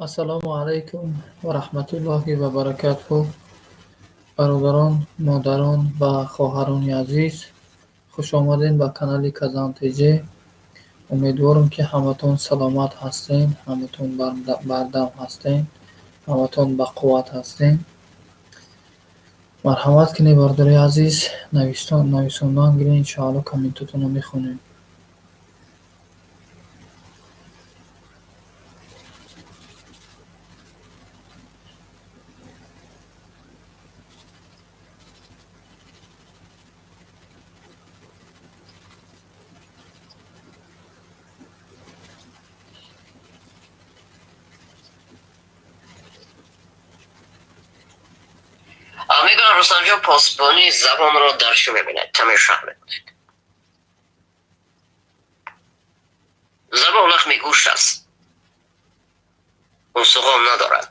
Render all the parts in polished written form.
Ассалому алайкум ва раҳматуллоҳи ва баракатуҳ. Бародарон, модарон ва хоҳарони азиз, хуш омадед ба канали Казан ТЖ. Умедворам, ки ҳаматон саломат ҳастен, ҳаматон бардам ҳастен, ҳаматон бақувват ҳастен. Марҳамат кунед, бародари азиз, нависондан гиред, иншоалло комментотонро мехонем. Мегӯям, Рустамҷон, посбонии забонро дар чӣ мебинед? Каме шарҳ мекунед. Забон лахми гӯшт аст, устухон надорад,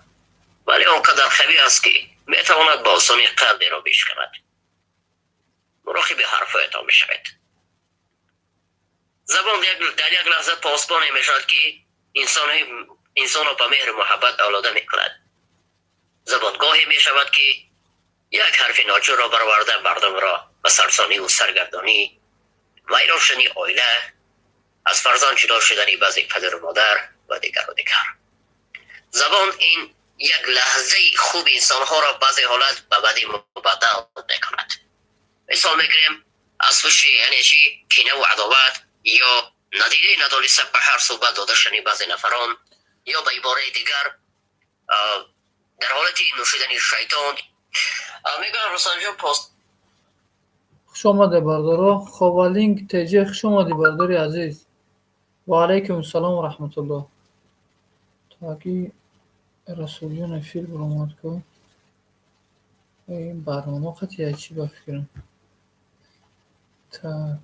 вале он қадар қавӣ аст, ки метавонад ба осонӣ қалберо бишканад. Муроқиби ҳарфҳоятон бишавед. Забон дар як лаҳза посбоне мешавад, ки инсонро ба меҳру муҳаббат олода мекунад. Забон гоҳе мешавад, ки як ҳарфи ноҷурро бароварда, мардумро ба сарсониву саргардонӣ, вайрон шудани оила, аз фарзанд ҷудо шудани баъзе падару модар ва дигару дигар. Забон ин як лаҳзаи хуби инсонҳоро баъзе ҳолат ба бадӣ мубаддал мекунад. Мисол мегирем, аз пушти яъне чи кинаву адоват ё надидаи надониста ба ҳар суҳбат дода шудани баъзе нафарон, ё ба ибораи дигар, дар ҳолати нӯшидани шайтон. Мегӯям, Рустамҷон, пост Хуш омадед, бародаро. Ховалинг ТЖ, хуш омадӣ, бародари азиз. Ва алайкум ассалом ва раҳматуллоҳ. Таки Расулҷон эфир баромад ку. Ин барнома қатъия чӣ ба фикрам. Так.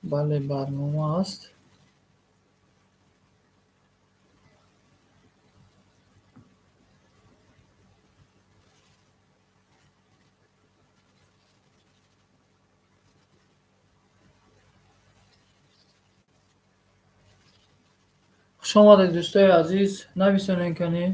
Бале, барнома аст. Хуш омадед, дӯстои азиз, нависонед кани.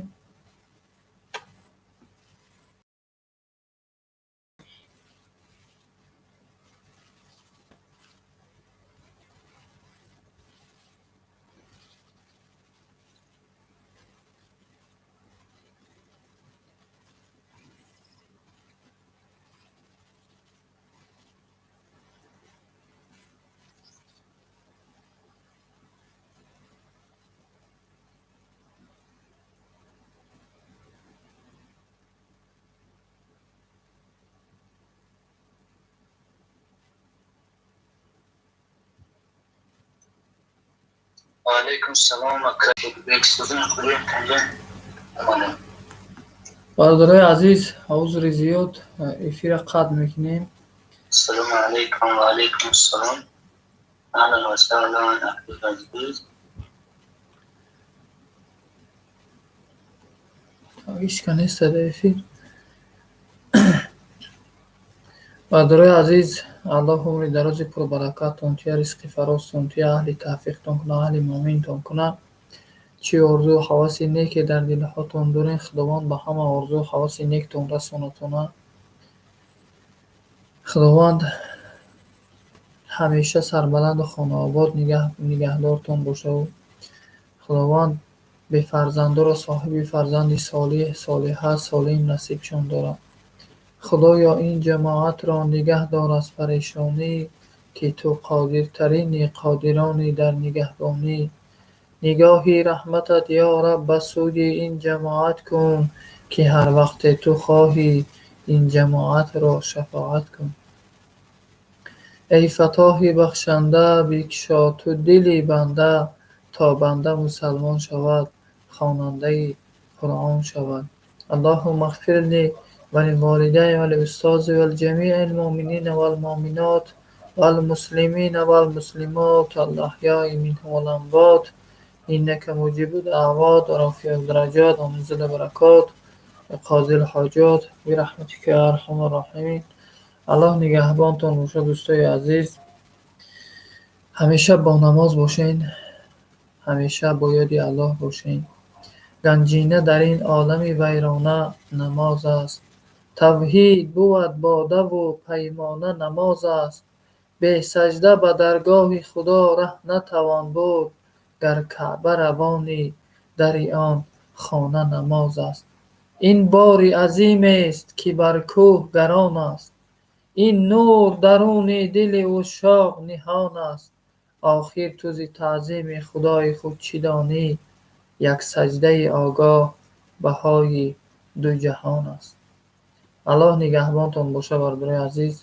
Алейкум салом, омадем. Бародарои азиз, узри зиёд, эфира қатъ мекунем. Ассалому алайкум. Ва алайкум ассалом, ахлан ва сахлан, азиз. Ҳечка нест дар эфир. Бародарои азиз, Аллоҳ умри дарози пурбаракаттон тия, ризқи фарозтон тия, аҳли тавфиқтон кунад, аҳли муъминтон кунад. Чӣ орзу ҳаваси неке дар дилҳотон дорем, Худованд ба ҳама орзу ҳаваси нектон расонатона. Худованд ҳамеша сарбаланду хонаобод нигаҳдортон бошаву Худованд бефарзандоро соҳиби фарзанди солиҳ, солиҳа, солим насибшон дорад. Худоё, ин ҷамоатро нигаҳ дор аз парешонӣ, ки ту қодиртарини қодирони дар нигаҳбонӣ. Нигоҳи раҳматат, ё Раб, ба сӯи ин ҷамоат кун, ки ҳар вақте ту хоҳӣ, ин ҷамоатро шафоат кун. Эй Фаттоҳи бахшанда, бикушо ту дили банда, то банда мусалмон шавад, хонандаи Қуръон шавад. Аллоҳумма ғфир ли ва ливолидайя ва лиустози ва лиҷамии лмуъминина валмуъминот валмуслимина валмуслимот алаҳёи минҳум валамвот, иннака муҷибу даъвот ва рофиу дараҷот ва мунзилу баракот. قاضی الحاجات برحمتك يا أرحم الراحمين. Аллоҳ нигаҳбонтон бошад, дӯстои азиз. Ҳамеша бо намоз бошен, ҳамеша бо ёди Аллоҳ бошен. Ганҷина дар ин олами вайрона намоз аст. Тавҳид бувад бодаву паймона намоз аст. Бесаҷда ба даргоҳи Худо раҳ натавон бурд, гар Каъба равонӣ, дари он хона намоз аст. Ин бори азимест, ки бар кӯҳ гарон аст. Ин нур даруни дили ушшоқ ниҳон аст. Охир ту зи таъзими Худои худ чӣ донӣ? Як саҷдаи огоҳ баҳои ду ҷаҳон аст. Аллоҳ нигаҳбонтон бошад, бародарои азиз.